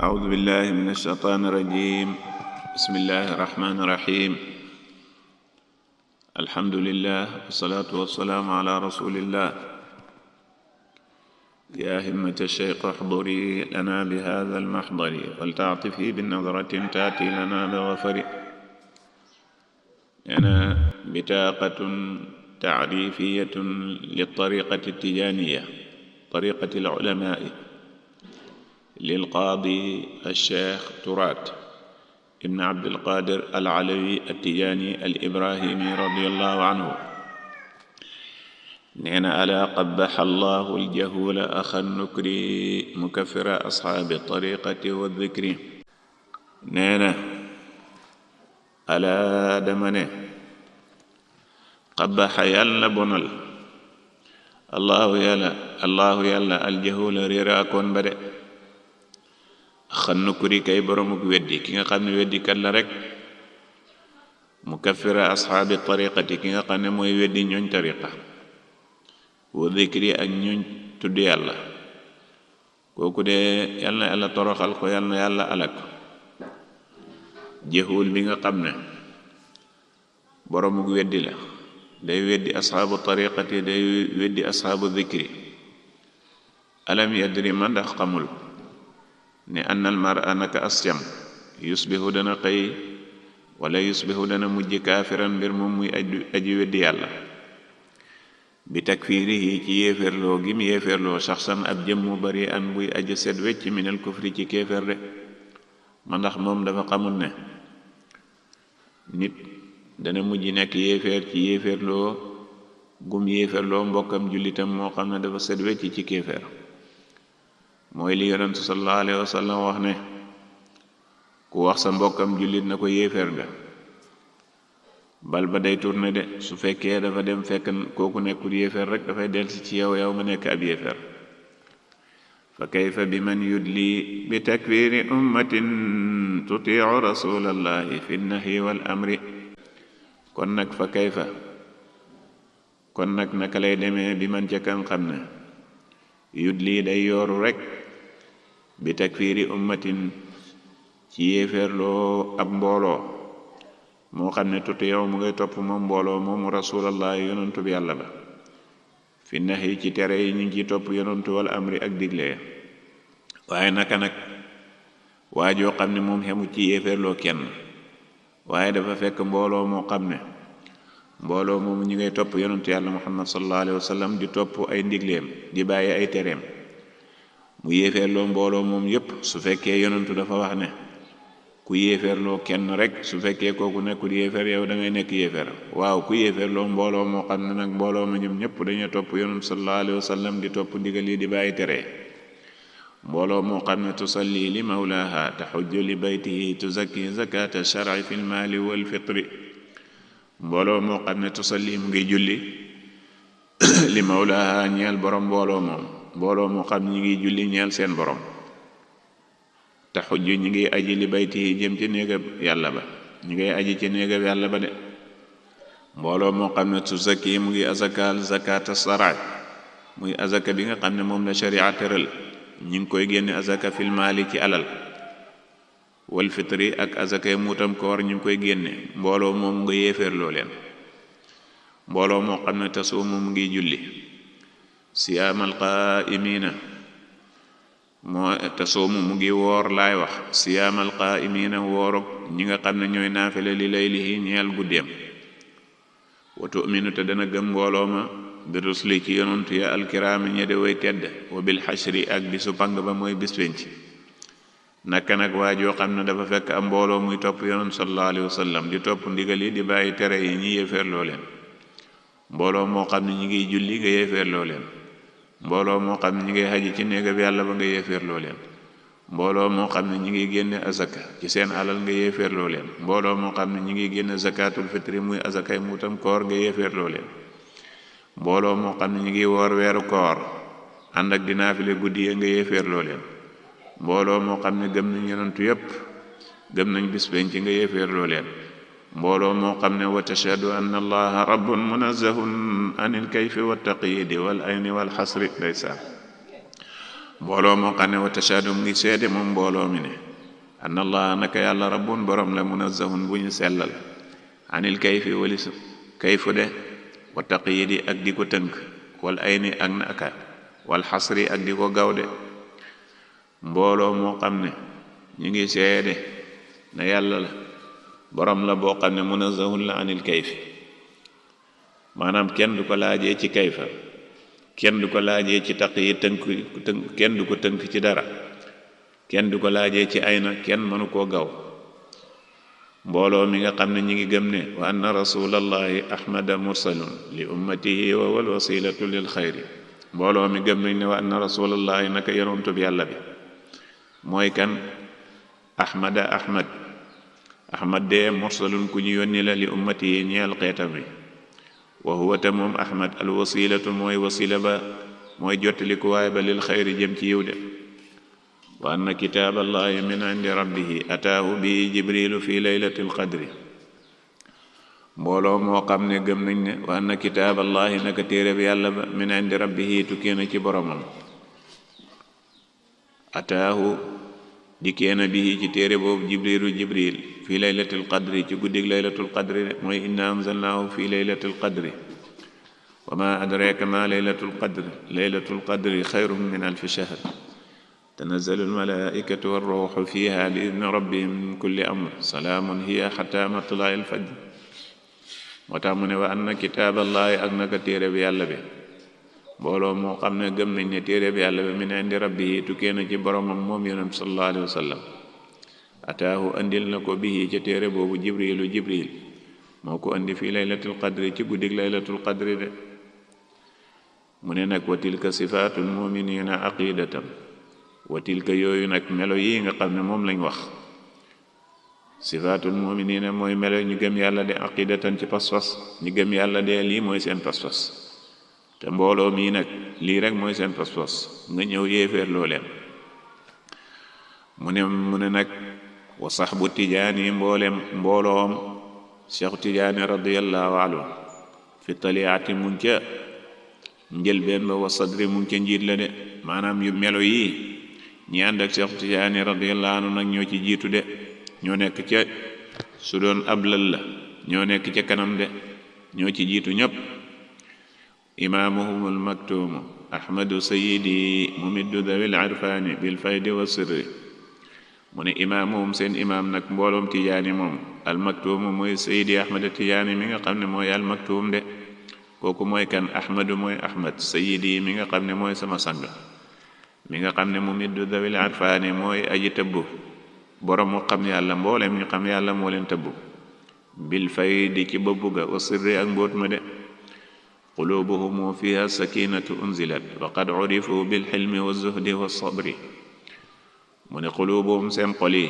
أعوذ بالله من الشيطان الرجيم. بسم الله الرحمن الرحيم. الحمد لله والصلاة والسلام على رسول الله. يا همة الشيخ احضري لنا بهذا المحضر ولتعطفي بنظرة تأتي لنا بغفر. أنا بطاقة تعريفية للطريقة التجانية، طريقة العلماء، للقاضي الشيخ ترات ابن عبد القادر العلوي التجاني الإبراهيمي رضي الله عنه. نينا ألا قبح الله الجهول أخا النكري مكفر أصحاب الطريقة والذكر. نينا ألا دمنه قبح يلا بنل الله يلا الجهول ريراكون بدأ xan nukuri kay boromuk weddi ki nga xam ne weddi kat la rek, mukaffira ashaabi tariqati ki nga xam ne mooy weddi ñooñ tariqa, wa dhikri ak ñooñ tudd yàlla, kooku de yal na yàlla toroxal ko, yal na yàlla alak ko. jahul bi nga xam ne boromuk weddi la, day weddi ashaabu tariqati, day weddi ashaabu dhikri. alam yadri ma ndax xamul ne annal mar'a naka asyam yusbihu dana xëy wala yusbihu dana mujj kaafiran mbir moom muy aji weddi yàlla, bi takfiirihi ci yéeféerloo gi mu yéeféerloo saxsan ab jëm mu bari an buy aji set wecc minal kufri ci kéeféer de. ma ndax moom dafa xamul ne nit dana mujj nekk yéeféer ci yéeféerloo gum yéeféerloo mbokkam jullitam moo xam ne dafa set wecc ci kéeféer. mooy li yonentu sallallahu alayhi wa sallam wax ne ku wax sa mbokkam jullit na ko yéeféer nga, bal ba day tourné de. su fekkee dafa dem fekk kooku nekkul yéeféer rek dafay delsi ci yow nga nekk ab yéeféer. fa kayfa bi man yudli bi takfiri ummatin tutiu rasulallahi fi nahyi wal amri. kon nag fa kayfa, kon nag naka lay demee bi man ca kan xam ne yudli day yooru rek bi takfiiri ummatin ci yéeféerloo ab mbooloo moo xam ne tuuti yow mu ngay topp moom mbooloo moomu rasulallah yonantu bi yàlla ba, fi nahyi ci tere yi ñu ngi ciy topp yonantu wal amri ak digle. waaye naka nag waajoo xam ne moom xemu ci yéeféerloo kenn, waaye dafa fekk mbooloo moo xam ne mbooloo moomu ñu ngay topp yonantu yàlla muhammad sallallahu alayhi wa sallam di topp ay ndigleem di bàyyi ay tereem, mu yéeféerloo mbooloo moom yépp. su fekkee yonantu dafa wax ne ku yéeféerloo kenn rek, su fekkee kooku nekkul yéeféer yow da ngay nekk yéeféer. waaw ku yéeféerloo mbooloo moo xam ne nag mbooloo ma ñoom ñëpp dañuy topp yonantu sallallahu alayhi wa sallam di topp ndigal yi di bàyyi tere, mbooloo moo xam ne tusalli li mawlaha taxujju li baytihi tuzakki zakata shar'i fil mali wal fitri. mbooloo moo xam ne tusalli mu ngi julli li mawlaha ñeel borom mbooloo moom, mbooloo moo xam ñi ngi julli ñeel seen borom, taxujju ñi ngi aji li bayti jëm ci néegab yàlla ba, ñi ngay aji ci néegab yàlla ba de. mbooloo moo xam ne tuzakki mu ngi azakal zakata saraay, muy azaka bi nga xam ne moom la sharia tëral, ñi ngi koy génne azaka fil maali ci alal, wal fitri ak azakay muutam koor ñu ngi koy génne. mbooloo moom nga yéeféerloo leen. mbooloo moo xam ne tasuumu mu ngi julli siyaamal qaa'imiina, moo tasuumu mu ngi woor laay wax, siyaamal qaa'imiina woorog ñi nga xam ne ñooy naafile li laylihi ñeel guddeem. wa tu'minu te dana gëm mbooloo ma bi rusli ci yonantu ya alkiraami ñe de way tedd, wa bil xashri ak bisu pang ba mooy bis penc. naka nag waajoo xam ne dafa fekk am mbooloo muy topp yonent sallallahu alayhi wa sallam di topp ndigal yi di bàyyi tere yi ñi yéeféerloo leen. mbooloo moo xam ne ñi ngiy julli nga yéeféerloo leen. mbooloo moo xam ne ñi ngay xaji ci néegab yàlla ba nga yéeféerloo leen. mbooloo moo xam ne ñi ngi génne azaka ci seen alal nga yéeféerloo leen. mbooloo moo xam ne ñi ngi génne zakatul fitri muy azakay muutam koor nga yéeféerloo leen. mbooloo moo xam ne ñi ngi woor weeru koor ànd ak di naafile guddi nga yéeféerloo leen. mbooloo moo xam ne gëm nañ yonantu yépp, gëm nañ bis penc nga yéeféerloo leen. mbooloo moo xam ne wa tashhadu anna allaha rabbun munazzahun anil kayfi wa taqyidi wal ayni wal xasri. ndeysaan mbooloo moo xam ne wa tashhadu mu ngi seede moom mbooloo mi ne anna allah naka yàlla rabbun borom la munazzahun bu ñu sellal anil kayfi walis kayfu de wa taqyidi ak di ko tënk wal ayni ak naka wal xasri ak di ko gawde mbooloo moo xam ne ñu ngi seede na yàlla la borom la boo xam ne munazzahun la anil kayfi maanaam kenn du ko laajee ci kayfa kenn du ko laajee ci taqyid tënk kenn du ko tënk ci dara kenn du ko laajee ci ayna kenn mënu koo gaw mbooloo mi nga xam ne ñi ngi gëm ne wa anna rasulallahi ahmada mursalun li ummatihi wa wal wasilatu lil xayri mbooloo mi gëm nañ ne wa anna rasulallahi naka yonentub yàlla bi mooy kan ahmad de mursalun ku ñu yónni la li ummatihi ñeel xeetam wi wa huwa te moom ahmad al wasilatu mooy wasila ba mooy jottalikuwaay ba lil xayri jëm ci yiw de wa anna kitaaballahi min indi rabbihi ataahu bi jibrilu fi laylatil qadri mbooloo moo xam ne gëm nañ ne wa anna kitaaballahi naka téere bi yàlla ba min indi rabbihi tukkee na ci boromam ataahu dikkee na bihi ci téere boobu jibril fi laylatil qadri ci guddig laylatul qadri mooy inna anzalnaahu fi laylatil qadri wa ma adraka ma laylatul qadri xayrun min alfi shahr tanazzalu almalaikatu warruuhu fiha bi idni rabbihim min kulli amr salaamun hiya xata matla'il fajr moo tax mu ne wa anna kitaaballahi ak naka téere bi yàlla bi mbooloo moo xam ne gëm nañ ne téere bi yàlla bi min indi rabbihi tukkee na ci boromam moom yonent sallallahu alayhi wa sallam ataahu andil na ko bihi ca téere boobu jibril moo ko andi fii laylatul qadri ci guddig laylatul qadri de mu ne nag wa tilka sifaatul muminina aqidatan wa tilka yooyu nag melo yi nga xam ne moom lañ wax sifaatul muminina mooy melo ñu gëm yàlla de aqidatan ci pas-pas ñu gëm yàlla de lii mooy seen pas-pas te mbooloo mii nag lii rek mooy seen pas-pas nga ñëw yéeféer loo leen mu ne nag wa saxbu tijaani mbooloom cheikh tijaani radiyallahu anhu fi taliati mu ngi ca njëlbeen ba wa sadri mu ngi ca njiit la de maanaam yu melo yi ñi ànd ak cheikh tijaani radiyallahu anhu nag ñoo ci jiitu de ñoo nekk ca su doon ablal la ñoo nekk ca kanam de ñoo ci jiitu ñépp imaamuhum almaktuumu ahmadu sayidi mumiddu dawil irfaani bil faydi wa sirri mu ne imaamuhum seen imaam nag mbooloom tijaani moom almaktuumu mooy sayidi ahmad tijaani mi nga xam ne mooy almaktuum de kooku mooy kan ahmadu mooy ahmad sayidi mi nga xam ne mooy sama sang mi nga xam ne mumiddu dawil irfaani mooy aji tëbbu borom mu xam yàlla mboolem ñu xam yàlla moo leen tëbbu bil faydi ci bëbbu ga wa sirri ak mbóot ma de qulubuhum fiha sakinatu unzilat wa qad urifu bil hilmi wa zuhdi wa sabri mu ne qulubuhum seen xol yi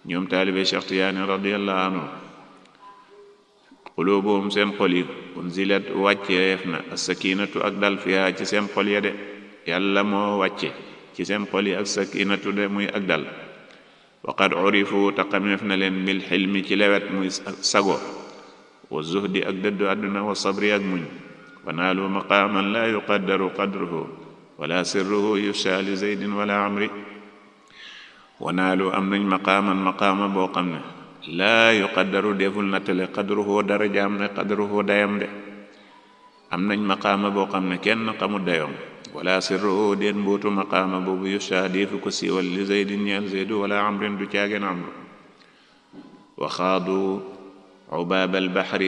ñoom taalibe Cheikh Tijaani radiyallahu anhu qulubuhum seen xol yi unzilat wàcceef na as-sakinatu ak dal fiha ci seen xol ya de yàlla moo wàcce ci seen xol yi ak sakinatu de muy ak dal wa qad urifu taqameef na leen bil hilmi ci lewet muy sago wa zuhdi ak dëddu àdduna wa sabri ak muñ wa naalu maqaaman laa yuqaddaru qadruhu wala sirruhu yusha li zaydin wala amri wa naalu am nañ maqaama boo xam ne laa yuqaddaru deful nattale qadruhu darajaam ne qadruhu dayam de am nañ maqaama boo xam ne kenn xamul dayoom wala sirruhu den mbootu maqaama boobu yusha deefu ko siiwal li zaydin ñeel zaydu wala amrin du caageen amru wa xaadu عباب البحر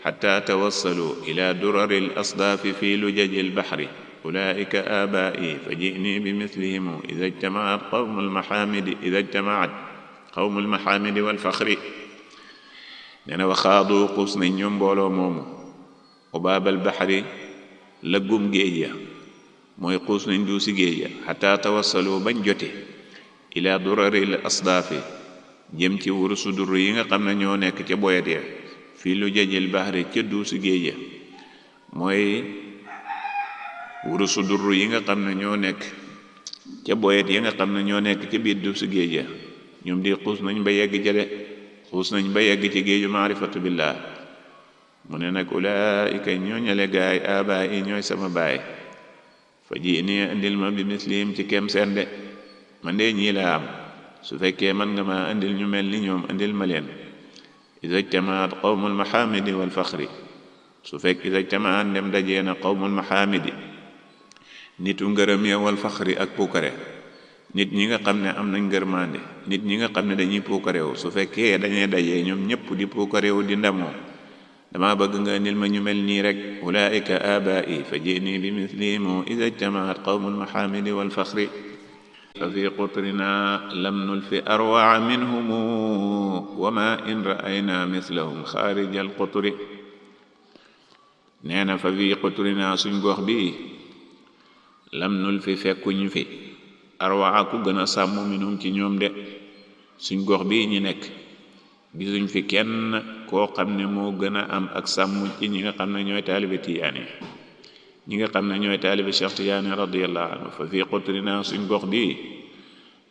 حتى توصلوا إلى درر الأصداف في لجج البحر أولئك آبائي فجئني بمثلهم إذا اجتمعت قوم المحامد والفخر نينا وخاضوا قوس نيوم بولو مومو عباب البحر لقم جيجا موي قوس نجوسي جيجا حتى توصلوا بنجتي إلى درر الأصداف jëm ci wurusu dur yi nga xam ne ñoo nekk ca boyat ya fii lu jajil bahri ca duusu géej ya mooy wurusu dur yi nga xam ne ñoo nekk ca boyat yi nga xam ne ñoo nekk ca biir duusu géej ya ñoom di xuus nañ ba yegg jële xuus nañ ba yegg ci géeju maarifatu billah mu ne nag ulaayika ñoo ñale gaay abaa yi ñooy sama baay fa jiini indil ma bi mislihim ci kem seen de man de ñii laa am su fekkee man nga ma indil ñu mel ni ñoom indil ma leen iza ijtamaat qawmul mahamidi wal faxri su fekk iza ijtamaat ndem dajee na qawmul mahamidi nitu ngërëm ya wal faxri ak puukare nit ñi nga xam ne am nañ ngërmande nit ñi nga xam ne dañuy puukarewu su fekkee dañuy dajee ñoom ñëpp di puukarewu di ndamoo dama bëgg nga indil ma ñu mel nii rek ulaika abai fa jini bi mislihim iza ijtamaat qawmul mahamidi wal faxri fa fi qutrina lam nulfi arwaa minhum wa ma in ra'ayna mislahum xaarij al qutri nee na fa fi qutrina suñ gox bi lam nulfi fekkuñ fi arwaa ku gën a sàmm minhum ci ñoom de suñ gox bi ñi nekk gisuñ fi kenn koo xam ne moo gën a am ak sàmm ci ñi nga xam ne ñooy taalibe Tijaani ñi nga xam ne ñooy taalibe Cheikh Tijaani radiyallahu anhu fa fii qutrina suñ gox bi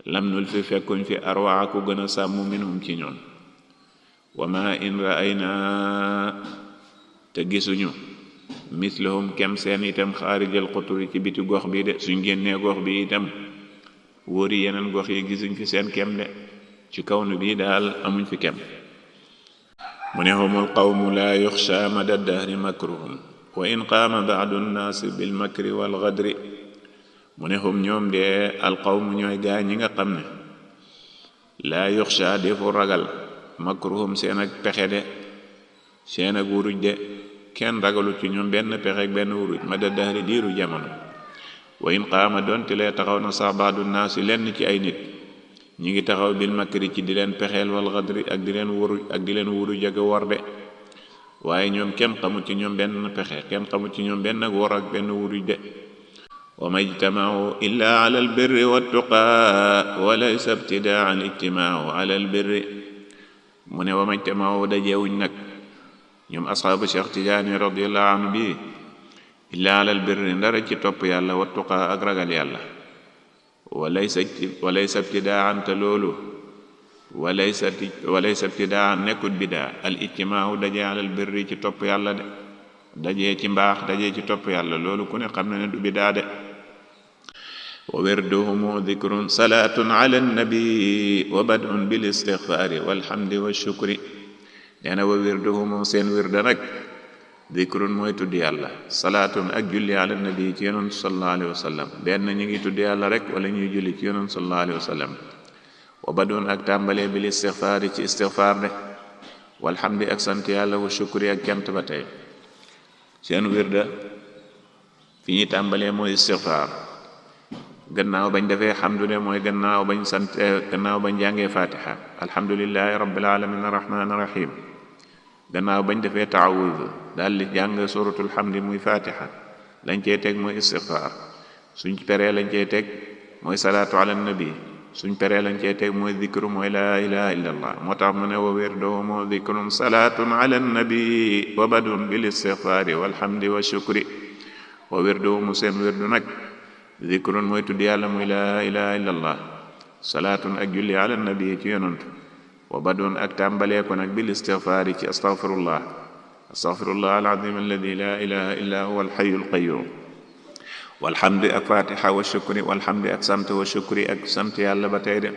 lam nul fi fekkuñ fi arwaa ku gën a sàmm minhum ci ñoom wa ma in ra'ayna te gisuñu mislahum kem seen itam xaarijal qutri ci biti gox bi de suñ génnee gox bi itam wóori yeneen gox yi gisuñ fi seen kem de ci kawnu bi daal amuñ fi kem mu ne humul qawmu laa yuxsha mada dahri makruhum wa in qaama ba'du nnaasi bil makri wal ghadri mu ne hum ñoom de al qawmu ñooy gaa ñi nga xam ne laa yuxsha defu ragal makruhum seen ak pexe de seen ak wuruj de kenn ragalu ci ñoom benn pexe ak benn wuruj mada dahri diiru jamono wa in qaama doonte lee taxaw na sax ba'du nnaasi lenn ci ay nit ñi ngi taxaw bil makri ci di leen pexeel wal xadri ak di leen wuru jag wor de waaye ñoom kenn xamul ci ñoom benn pexe kenn xamul ci ñoom benn ak wor ak benn wuruj de wa ma ijtamaau illa ala albirri wattuqa wa laysa ibtidaa'an ijtimaau ala albirri mu ne wa ma ijtamaau dajeewuñ nag ñoom asxaabu Cheikh Tijaani radiyallahu anhu bi illa ala albirri ndara ci topp yàlla wattuqa ak ragal yàlla walaysa ibtidaan te loolu walaysa ibtidaan nekkut bidaa al ijtimaahu dajee alal birri ci topp yàlla de dajee ci mbaax dajee ci topp yàlla loolu ku ne xam na ne du bidaa de wa wirduhumu dikrun salaatun ala nabi wa bad'un bil istigfaari walhamdi wa shukri nee na wa wirduhumu seen wirda nag dikrun mooy tudd yàlla salaatun ak julli ala nabi ci yonent sallallahu alayhi wa sallam benn ñu ngi tudd yàlla rek wala ñuy julli ci yonent sallallahu alayhi wa sallam wa badun ak tàmbalee bil istigfaari ci istigfaar de walhamdi ak sant yàlla wa shukri ak cant ba tey seen wirda fi ñuy tàmbalee mooy istigfaar gannaaw bañ defee xamdu de mooy gannaaw bañ jàngee fatiha alhamdulillahi rabbil alamin arrahmanir rahim gannaaw bañ defee taawud daal di jàng suratul hamdi muy fatiha lañ cey teg mooy istighfar suñ peree lañ cey teg mooy salaatu ala nabi suñ peree lañ cey teg mooy zikru mooy laa ilaha illa allah moo tax mu ne wa wirduhum zikrun salaatun ala nabi wa badun bil istighfari walhamdi wa shukri wa wirduhum seen wirdu nag zikrun mooy tudd yàlla muy laa ilaha illa allah salaatun ak julli ala nabi ci yonant wa badun ak tàmbalee ko nag bil istighfaari ci astaghfirullah alazim alladi la ilaha illa huwa alhayyul qayyum walhamdi ak fatiha wa shukri walhamdi ak sant wa shukri ak sant yàlla ba tey de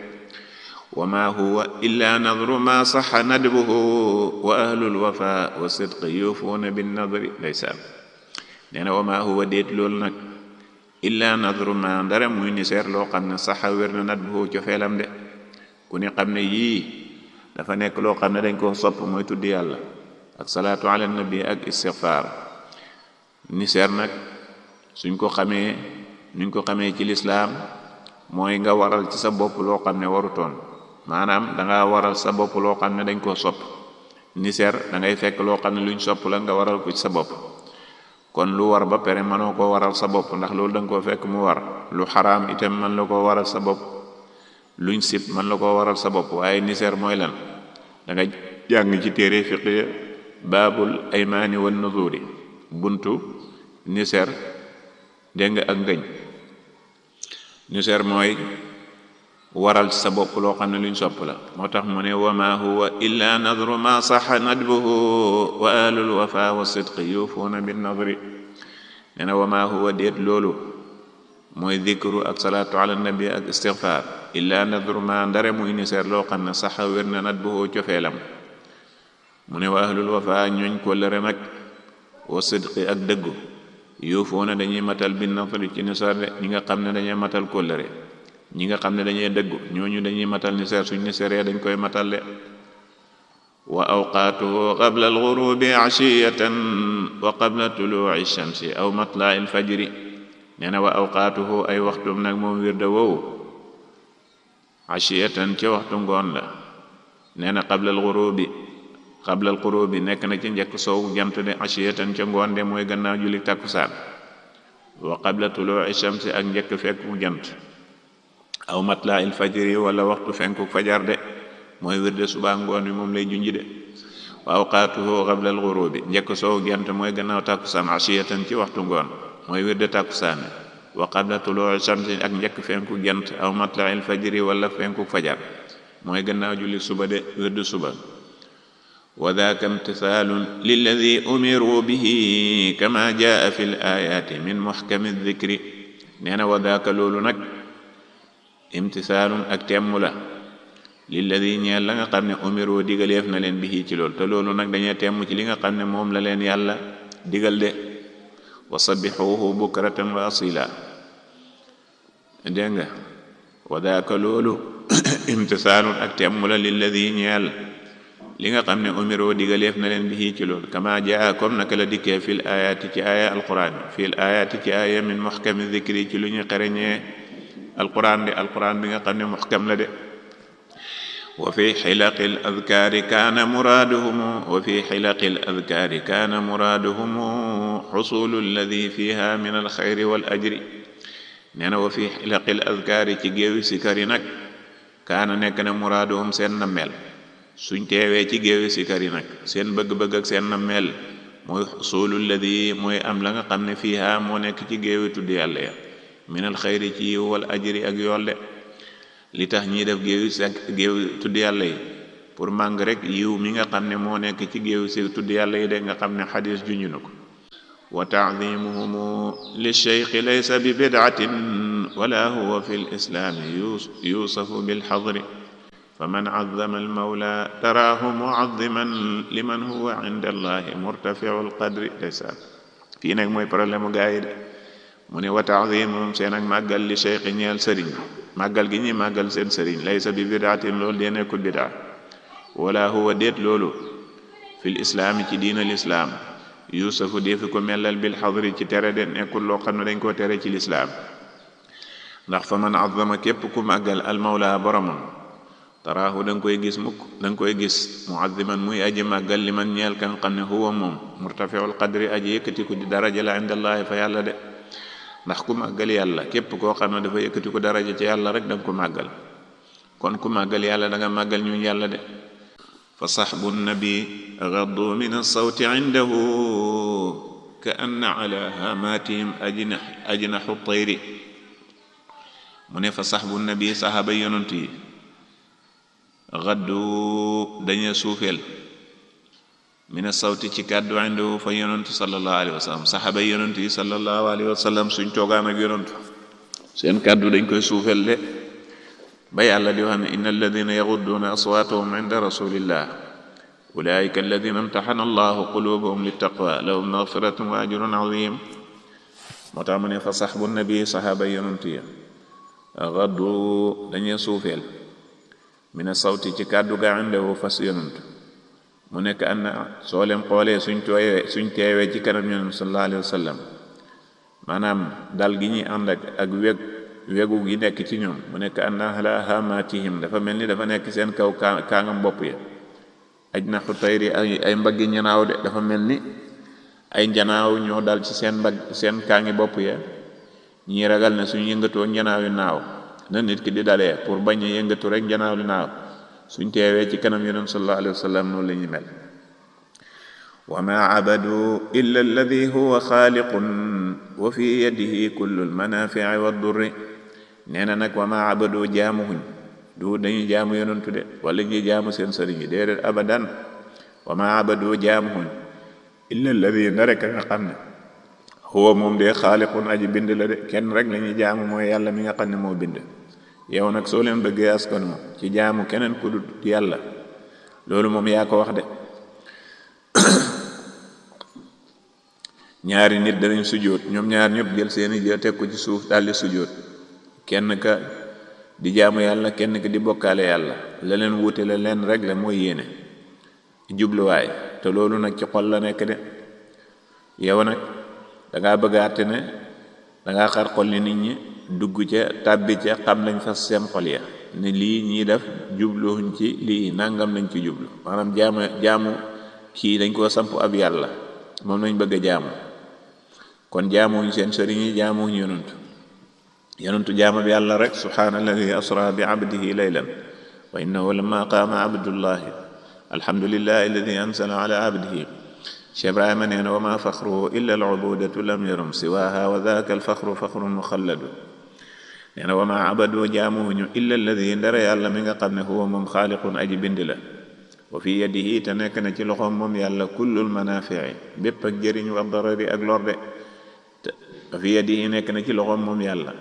wa ma huwa illa nadru ma saxa nadbuhu wa ahlul wafa wa sidqi yuufuuna bin nadri ndeysaan nee na wa ma huwa déet loolu nag illa nadru ma ndara muy niseer loo xam ne saxa wér na nadbuhu cofeelam de ku ni xam ne yii dafa nekk loo xam ne dañ koo sopp mooy tudd yàlla ak salaatu ala nabi ak istighfar niseer nag nuñ ko xamee ci lislaam mooy nga waral ci sa bopp loo xam ne warutoon maanaam danga waral sa bopp loo xam ne dañ koo sopp niseer da ngay fekk loo xam ne luñ sopp la nga waral ko ci sa bopp kon lu war ba pare mënoo koo waral sa bopp ndax loolu danga koo fekk mu war lu xaraam itam mën la koo waral sa bopp luñ sib mën la koo waral sa bopp waaye niseer mooy lan da nga jàng ci téere fiqh baabul aymaani wan nuzuri buntu niseer dégg nga ak ngëñ niseer mooy waral ci sa bopp loo xam ne luñ sopp la moo tax mu ne wa ma huwa illa nadru ma saxa nadbuhu wa ahlul wafa wa sidqi yuufuuna bin nadri nee na wa ma huwa déet loolu mooy dikru ak salaatu ala nabi ak istigfaar illa nadru ma ndare muy niseer loo xam ne saxa wér na nat bu cofeelam mu ne wa ahlul wafa ñooñ kóllëre nag wa sidqi ak dëggu yuufoona dañuy matal bin nasri ci niseer de ñi nga xam ne dañuy matal kóllëre ñi nga xam ne dañuy dëggu ñooñu dañuy matal niseer suñ niseeree dañ koy matal de wa awqaatuhu qabla alghurubi ashiyatan wa qabla tuluu'i shamsi aw matla'i alfajri nee na wa awqaatuhu ay waxtum nag moom wirda woowu ashiyatan ca waxtu ngoon la nee na qabla alghurubi nekk na ci njëkk soowu jant de ashiyatan ca ngoon de mooy gannaaw julli takkusaan wa qabla tuluu'i shamsi ak njëkk fekku jant aw matla'i alfajri wala waxtu fenku fajar de mooy wirde suba ngoon wi moom lay junji de wa awqaatuhu qabla al-ghurubi njëkk soow jant mooy gannaaw takkusaan ashiyatan ci waxtu ngoon mooy wirde takkusaan wa qabla tuluu'i shamsi ak njëkk fenku jant aw matla'il fajri wala fenku fajar mooy gannaaw julli suba de wirde suba wa dhaaka imtithaalun lilladhi umiru bihi kama jaa fi al-aayaati min muhkami dhikri nee na wa dhaaka loolu nag imtithaalun ak temmu la lilladi ñeel la nga xam ne umiru digaleef na leen bi ci loolu te loolu nag dañuy temm ci li nga xam ne moom la leen yàlla digal de wa sabbixuhu bukratan wa asila dégg nga wa daaka loolu imtisaalun ak temm la lilladi ñeel li nga xam ne umiru digaleef na leen bi ci loolu kama jaa comme naka la dikkee fil ayaati ci aya alquran fil ayaati ci aya min muhkami dhikri ci lu ñu xereñee alquran de alquran bi nga xam ne muhkam la de wa fi xilaqi al-adkaari kaana muraaduhum xusulu alladi fiha min alxayri wal ajri nee na wa fi xilaqi al-adkaari ci géewi sikar yi nag kaana nekk na muraaduhum seen nammeel suñ teewee ci géewi sikar yi nag seen bëgg-bëgg ak seen nammeel mooy xusulu alladi mooy am la nga xam ne fiha moo nekk ci géewi tudd yàlla ya min alxayri ci yiw wal ajri ak yool de li tax ñiy def géew tudd yàlla yi pour màng rek yiw mi nga xam ne moo nekk ci géew si tudd yàlla yi de nga xam ne xadis juñu na ko wa ta'zimuhum li cheikhi laysa bi bid'atin wala huwa fi lislaami yusafu bilxadri fa man azzama almawla taraahu muazziman liman huwa inda allahi murtafiu alqadri ndeysaan fii nag mooy problème mu gaa yi de mu ne wa ta'zimuhum seen ak màggal li cheikhi ñeel sëriñ màggal gi ñuy màggal seen sëriñ laysa bi bidaatin loolu dee nekkul bidaa wala huwa déet loolu fil islaami ci diina lislaam yusufu defi ko mellal bil xadri ci tere de nekkul loo xam ne dañ koo tere ci lislaam ndax fa man azama képp ku màggal almawla boromam taraahu da nga koy gis muazziman muy aji màggal li man ñeel kan xam ne huwa moom murtafiul qadri aji yëkkati ko di daraja la indallahi fa yàlla de ndax ku màggal yàlla képp koo xam ne dafa yëkkati ko daraja ci yàlla rek da nga ko màggal kon ku màggal yàlla da nga màggal ñu yàlla de fa saxbu nabi gaddu min alsawti indahu ka anna ala hamatihim ajnaxu tayri mu ne fa saxbu nabi saxaaba yonent yi gaddu dañu suufeel mina sawti ci kàddu indahu fa yonantu sallallahu alayhi wa sallam saxaaba yonantu yi sallallahu alayhi wa sallam suñ toogaan ak yonantu seen kàddu dañ koy suufel de ba yàlla di wax ne inna alladina yaxudduuna aswaatahum inda rasulillah ulaika alladina imtaxana allahu qulubahum littaqwa lahum magfiratun wa ajrun azim moo tax mu ne fa saxbu nabi saxaaba yonantu yi gaddu dañuy suufeel mina sawti ci kàddu ga indahu fas yonantu mu nekk anna soo leen xoolee suñ teewee ci kanam yonent sallallahu alayhi wa sallam maanaam dal gi ñuy ànd ak wegu gi nekk ci ñoom mu nekk anna ala hamatihim dafa mel ni dafa nekk seen kaw kaangam bopp ya ajnaxu tayri ay mbaggi ñanaaw de dafa mel ni ay njanaaw ñoo dal ci seen kaangi bopp ya ñii ragal ne suñ yëngatoo njanaaw yu naaw na nit ki di dalee pour bañ a yëngatu rek njanaaw li naaw suñ teewee ci kanam yonent sallallahu alayhi wa sallam noonu la ñu mel wa ma abadu illa alladi huwa xaaliqun wa fi yadihi kullu almanafii wa durri nee na nag wa ma abadu jaamuhuñ du dañuy jaamu yonentu de wala ñuy jaamu seen sëriñ yi déedéet abadan wa ma abadu jaamuhuñ illa alladi na rek nga xam ne huwa moom de xaaliqun aji bind la de kenn rek la ñuy jaamu mooy yàlla mi nga xam ne moo bind. yow nag soo leen bëggee askanu ci jaamu keneen ku dul yàlla loolu moom yaa ko wax de. ñaari nit danañ sujjóot ñoom ñaar ñëpp jël seeni jë teg ko ci suuf daldi sujjóot, kenn ka di jaamu yàlla kenn ka di bokkaale yàlla, la leen wuute la leen rek la mooy yéene jubluwaay, te loolu nag ci xol la nekk de. yow nag dangaa bëgg a àtte ne dangaa xar xol li nit ñi dugg ca tàbbi ca xam lañ fas seen xol ya ne lii ñii def jubluwuñ ci lii nangam lañ ci jublu, maanaam jaamu kii dañ koo samp ab yàlla moom lañ bëgg a jaamu. kon jaamuwuñ seen sëriñ yi, jaamuwuñ yonantu jaamab yàlla rek. subhaanalladi asra bi abdihi laylan wa innahu lamma qaama abdullahi alhamdulillahi alladi ansala ala abdihi. Cheikh Ibrahima nee na wa ma faxruhu illa al ubudatu lam yarum siwaha wa daaka al faxru faxrun muxalladu. nee na wa ma abadu jaamuwuñu illa alladi ndara yàlla mi nga xam ne huwa moom xaaliqun aji bind la. wa fi yadihi te nekk na ci loxoom moom yàlla kullul manafii bépp ak jëriñ wa darari ak lorde. wa fi yadihi nekk na ci loxoom moom yàlla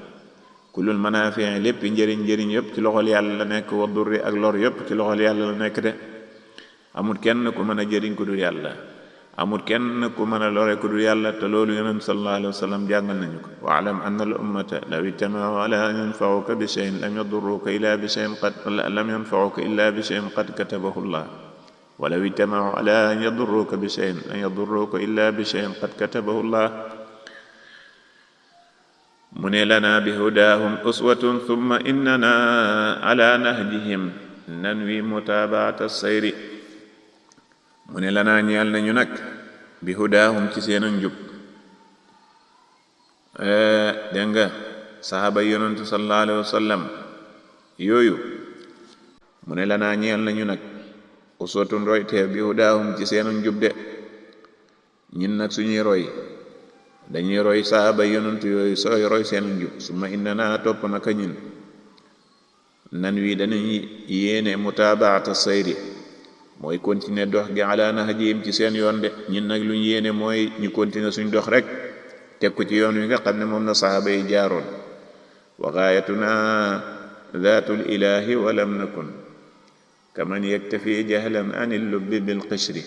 kullul manafii lépp njëriñ yëpp ci loxol yàlla la nekk, wa durri ak lor yëpp ci loxol yàlla la nekk de. amul kenn ku mën a jëriñ ku dul yàlla, amul kenn ku mën a lore ku dul yàlla, te loolu yonent sallallahu alayhi wa sallam jàngal nañu ko. wa alam anna al ummata law ijtamau ala an yanfauka bi shay'in lam yadurruka illa bi shay'in qad katabahu llah wa law ijtamau ala an yadurruka bi shay'in lam yadurruka illa bi shay'in qad katabahu llah. mu ne lana bi hudaahum uswatun thumma innana ala nahjihim nanwi mutabaata sayri. mu ne lanaa ñeel nañu nag bi hudaahum ci seen njub. dégg nga saxaaba yonentu sallallahu alayhi wa sallam yooyu mu ne lanaa ñeel nañu nag uswatun roy teef bi hudaahum ci seen njub de. ñun nag suñuy roy dañuy roy saxaaba yonentu yooyu sooy roy seen njub. summa innana topp naka ñun nan wi danañu yéene mutaabaata sayri mooy continuer dox gi ala nahjihim ci seen yoon de. ñun nag luñ yéene mooy ñu continuer suñ dox rek teg ko ci yoon wi nga xam ne moom na saxaaba yi jaaroon. wa gaayatuna dhaatul ilahi wa lam nakun kaman yaktafi jahlan anil lubbi bil qishri.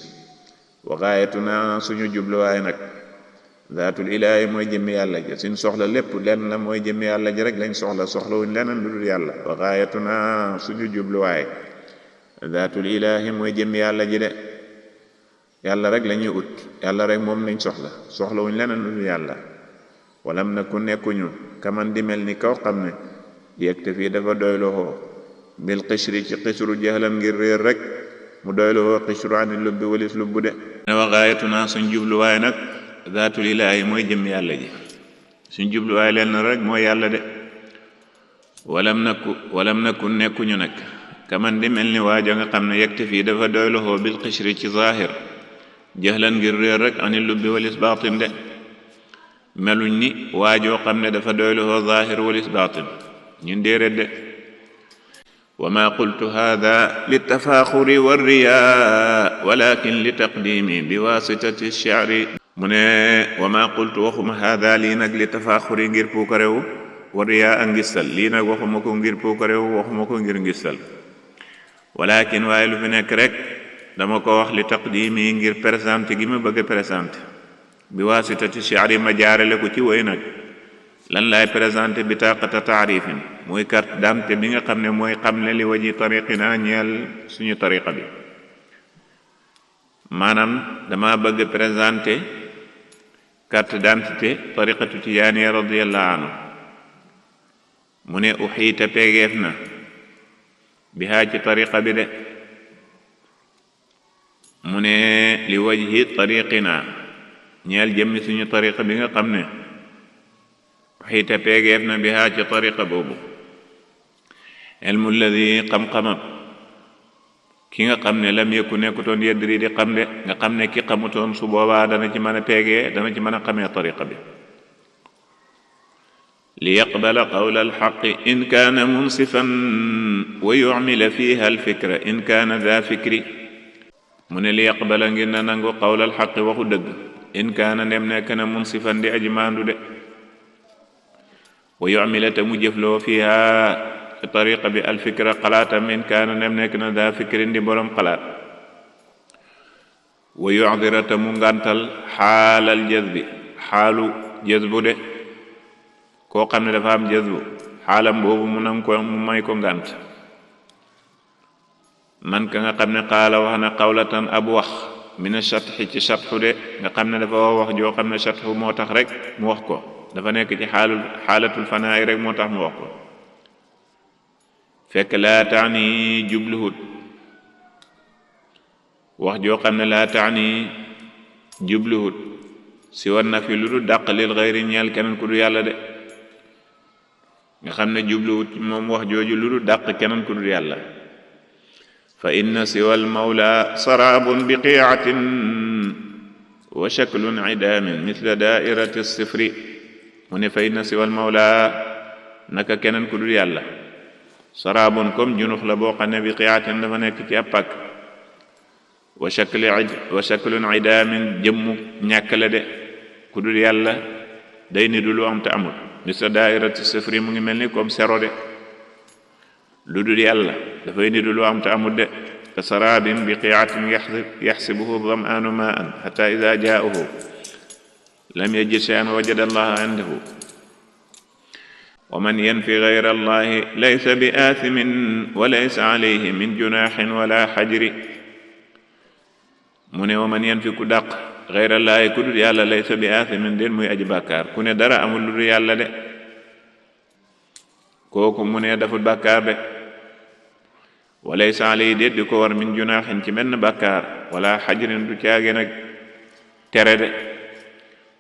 wa gaayatuna suñu jubluwaay nag dhaatul ilahi mooy jëmmi yàlla ji, suñ soxla lépp lenn la mooy jëmmi yàlla ji rek lañ soxlawuñ leneen lu dul yàlla. wa gaayatuna suñu jubluwaay dhaatul ilahi mooy jëmmi yàlla ji de. yàlla rek la ñuy ut, yàlla rek moom lañ soxlawuñ leneen lu dul yàlla. walam na ku nekkuñu kaman di mel ni kaw xam ne yegte fii dafa doyloo bil xishri ci xishru jahlan ngir réer rek mu doyloo xishru ani lubbi walis lubbu de. wa gaayatuna suñ jubluwaay nag dhaatul ilahi mooy jëmmi yàlla ji, suñ jubluwaay leen rek mooy yàlla de. walam na ku nekkuñu nag kaman di mel ni waajo nga xam ne yegte fii dafa doyloo bil xishri ci zaahir jahlan ngir réer rek ani lubbi walis baatin de. meluñ ni waajoo xam ne dafa doyloo zaahir walis baatin, ñun déedéet de. wa ma qultu hada litafaaxuri warriyaa walakin li taqdimi bi wasitati shi'ri. mu ne wa ma qultu waxuma hada lii nag li tafaaxuri ngir puukarewu, warriyaa ak ngistal. lii nag waxuma ko ngir puukarewu, waxuma ko ngir ngistal. walakin waaye lu fi nekk rek dama ko wax li taqdimi ngir présenté gi ma bëgg a présenté bi wasitati shi'ri ma jaarale ko ci woy nag. lan laay présenté bi taqata taarifin mooy carte d'identité bi nga xam ne mooy xamle li waji tariqina ñeel suñu tariqa bi. maanaam dama bëgg présenté carte d'identité tariqatu tijaaniya radiyallahu anhu. mu ne uxiita pegeef na bihaa ci tariqa bi de. mu ne li wajhi tariqina ñeel jëmmi suñu tariqa bi nga xam ne uxiita pegeef na bihaa ci tariqa boobu. ilmu alladi xam-xamam ki nga xam ne lam yëkku nekkutoon yedri di xam de, nga xam ne ki xamutoon su boobaa dana ci mën a peegee, dana ci mën a xamee tariqa bi. li yaqbala qawla alxaqi in kaana munsifan wa yucmila fiha alfikra in kaana daa fikri. mu ne li yaqbala ngir na nangu qawla alxaqi waxu dëgg in kaana ndem nekk na munsifan di aji maandu de wa yu'mila te mu jëfloo fiha tariqa bi alfikra xalaatam in kaana ndem nekk na daa fikrin di borom xalaat wa yu'dira te mu ngàntal xaalal jazbi xaalu jazbu de koo xam ne dafa am jazbu xaalam boobu mu nang ko mu may ko ngànt man ka nga xam ne qaala wax na qawlatan ab wax mina shatxi ci shatxu de nga xam ne dafa wax joo xam ne shatxu moo tax rek mu wax ko dafa nekk ci xaalatul fanaayi rek moo tax mu wax ko fekk laa taani jubluhut wax joo xam ne laa taani jubluhut si war na fi lu du dàq lil xayri ñeel keneen ku du yàlla de nga xam ne jubluwut moom wax jooju lu du dàq keneen ku du yàlla fa inna siwal mawla sarabun biqiatin wa shaklun idaamin mithla daairati sifri mu ne fa inna siwal mawla naka keneen ku du yàlla sarabun comme junux la boo xam ne biqiatin dafa nekk ci ab pàkk wa shaklun idaamin jëmmu ñàkk la de ku dul yàlla day ni du lu am te amul misla daairati sifri mu ngi mel ni comme sero de lu dul yàlla dafay ni du lu am te amul de ka sarabin biqiatin yaxsibuhu damaanu maan xata ida jaauhu lam yajid shay'an wajada allaha indahu wa man yanfi gayra allahi laysa bi aathimin wa laysa alayhi min junaaxin wala xajri mu ne wa man yanfi ku dàq xayrallaahi ku dul yàlla laysa bi aathimin den muy aji bàkkaar ku ne dara amul lu dul yàlla de kooku mu ne daful bàkkaar de wa laysa alayhi déet di ko war min junaaxin ci benn bàkkaar wala xajrin du caage nag tere de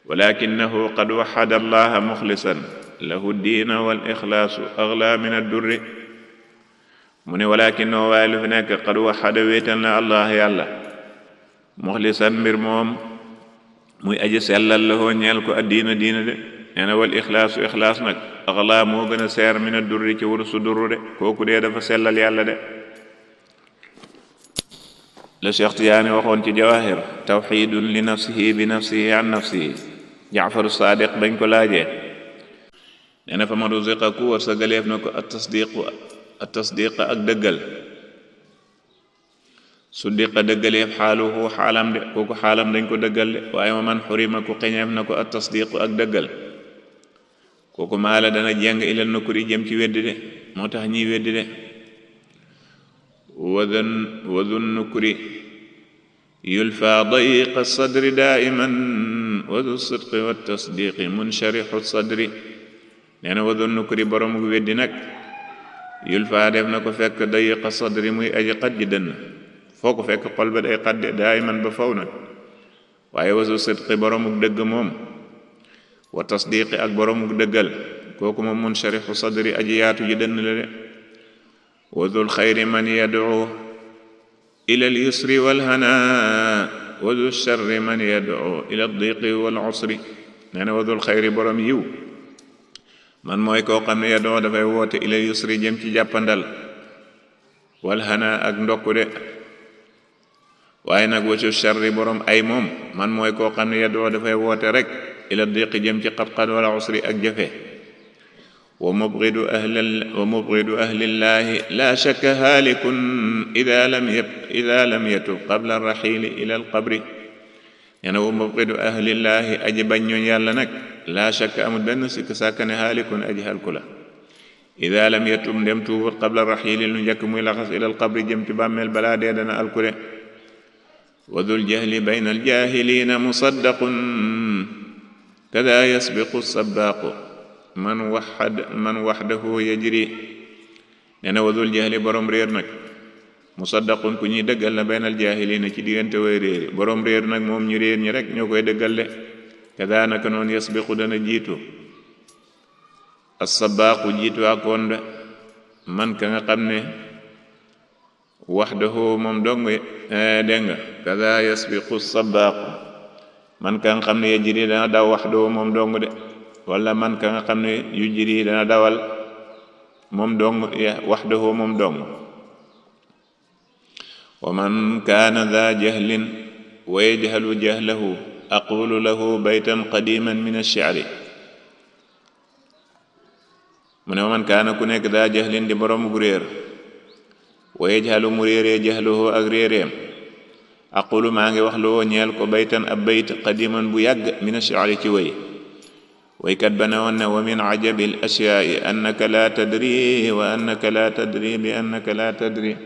walakinahu qad waxada allaha muxlisan lahu diina wal ixlaasu axla min addurri mu ne walakinahu waaye lu fi nekk qad waxada wéetal na allah yàlla muxlisan mbir moom muy aji sellal la hoo ñeel ko addiina diina de nee na wal ixlaasu ixlaas nag axlaa moo gën a seer mina durri ci wursu durru de kooku dee dafa sellal yàlla de la Cheikh Tijaani waxoon ci jawahir tawxidun li nafsihi bi nafsihi an nafsihi jaafaru saadiq bañ ko laajee nee na fa ma ruziqa ku war sa galeef na ko at tasdiq ak dëggal su diqa dëggaleef xaaluhu xaalam de kooku xaalam dañ ko dëggal de waaye ma man xurima ku xeñeef na ko at tasdiqu ak dëggal kooku maala dana jeng ilal nukuri jëm ci weddi de moo tax ñiy weddi de wadun nukuri yulfa dayiqa sadri daiman wadu sidqi wa tasdiqi munsharihu sadri nee na wadun nukuri boroomu weddi nag yulfa def na ko fekk dayiqa sadri muy aji xat ji dënn foo ko fekk xol ba day xadde daay man ba faw nag waaye wasu sidqi boromuk dëgg moom wa tasdiqi ak boromuk dëggal kooku moom munsharihu sadri aji yaatu ji dënn la de wa dul xayri man yad'u ila al yusri wal hana wa dul sharri man yad'u ila al diqi wal usri nee na wa dul xayri borom yiw man mooy koo xam ne yad'u dafay woote ila al yusri jëm ci jàppandal wal hana ak ndokku de waaye nag wacu sharri borom ay moom man mooy koo xam ne yadoo dafay woote rek ila diqi jëm ci xat-xat wala usri ak jafe wa mubghidu ahlillahi la shakka haalikun ida lam yatub qabla arraxili ila alqabri nee na wa mubghidu ahlillahi aji bañ ñooñ yàlla nag la shakka amul benn sikk sàkkane haalikun aji halku la ida lam yatub ndem tuubut qabla arraxili lu njëkk muy laxas ila alqabri jëm ci bàmmeel balaa dee dana alkure wa dul jahli bayna aljahilina musaddaqun kada yasbiqu sabaqu man waxdahu yajri nee na wa dul jahli borom réer nag musaddaqun ku ñuy dëggal la bayna aljahilina ci diggante way réeri borom réer nag moom ñu réer ñi rek ñoo koy dëggal de kada naka noonu yasbiqu dana jiitu as-sabaqu jiitu akoon de man ka nga xam ne waxdahu moom dong dégg nga kaza yasbiqu sabaqu man ka nga xam ne yajri dana daw waxdahu moom dong de wala man ka nga xam ne yujri dana dawal moom dong waxdahu moom dong wa man kaana dha jahlin wa yajhalu jahlahu aqulu lahu baytan qadiman min ash-shi'ri mu ne man kaana ku nekk daa jahlin di borom gu réer wa yajhalu mu réeree jahluhu ak réeréem aqulu maa ngi wax loo ñeel ko baytan ab bayt qadiman bu yàgg min ash-shi'ri ci waykat ba ne woon ne wa min ajabi al-ashyaa'i annaka laa tadri wa annaka laa tadri bi annaka laa tadri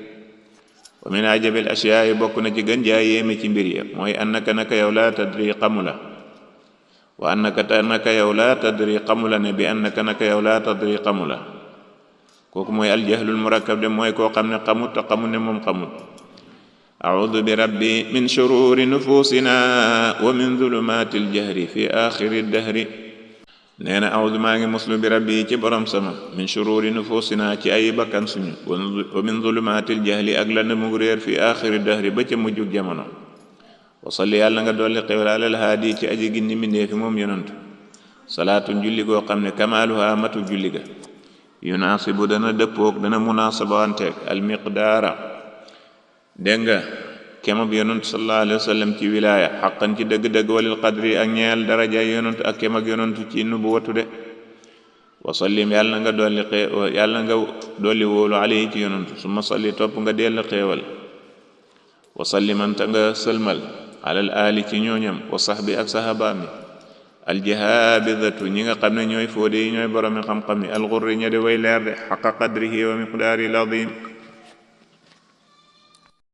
wa min ajabi al-ashyaa'i bokk na ci gën jaa yéeme ci mbir ya mooy annaka naka yow laa tadri xamula wa annaka naka yow laa tadri xamula ne bi annaka naka yow laa tadri xamula kooku mooy aljahlul murakkab de mooy koo xam ne xamut te xamut ne moom xamut a'uudu bi rabbi min shururi nufusina wa min zulumaati aljahri fi aaxiri dahri nee na a'uudu maa ngi muslu bi rabbi ci borom sama min shururi nufusina ci ay bakkan suñu wa min zulumaati aljahli ak la mu réer fi aaxiri dahri ba ca mujjug jamono wa salli yàlla nga dolli xewal alal haadi ci aji gindi mindee fi moom yonantu salaatun julli goo xam ne kamaaluha matu julli ga yunaasibu dana dëppoog dana munaasabaanteeg almiqdaara dégg nga kemab yonantu sallallahu alayhi wa sallam ci wilaaya xaqan ci dëgg-dëgg walil qadri ak ñeel daraja yonantu ak kemag yonantu ci nubuwatu de wa sallim yàlla nga dolli wóolu alayhi ci yonantu summa salli topp nga dell xeewal wa salliman ta nga sëlmal alal aali ci ñooñam wa sahbi ak sahabaami aljahabidatu ñi nga xam ne ñooy fóode yi ñooy boromi xam-xam yi alxurri ña de way leer de xaqa qadrihi wa miqdaari al-azim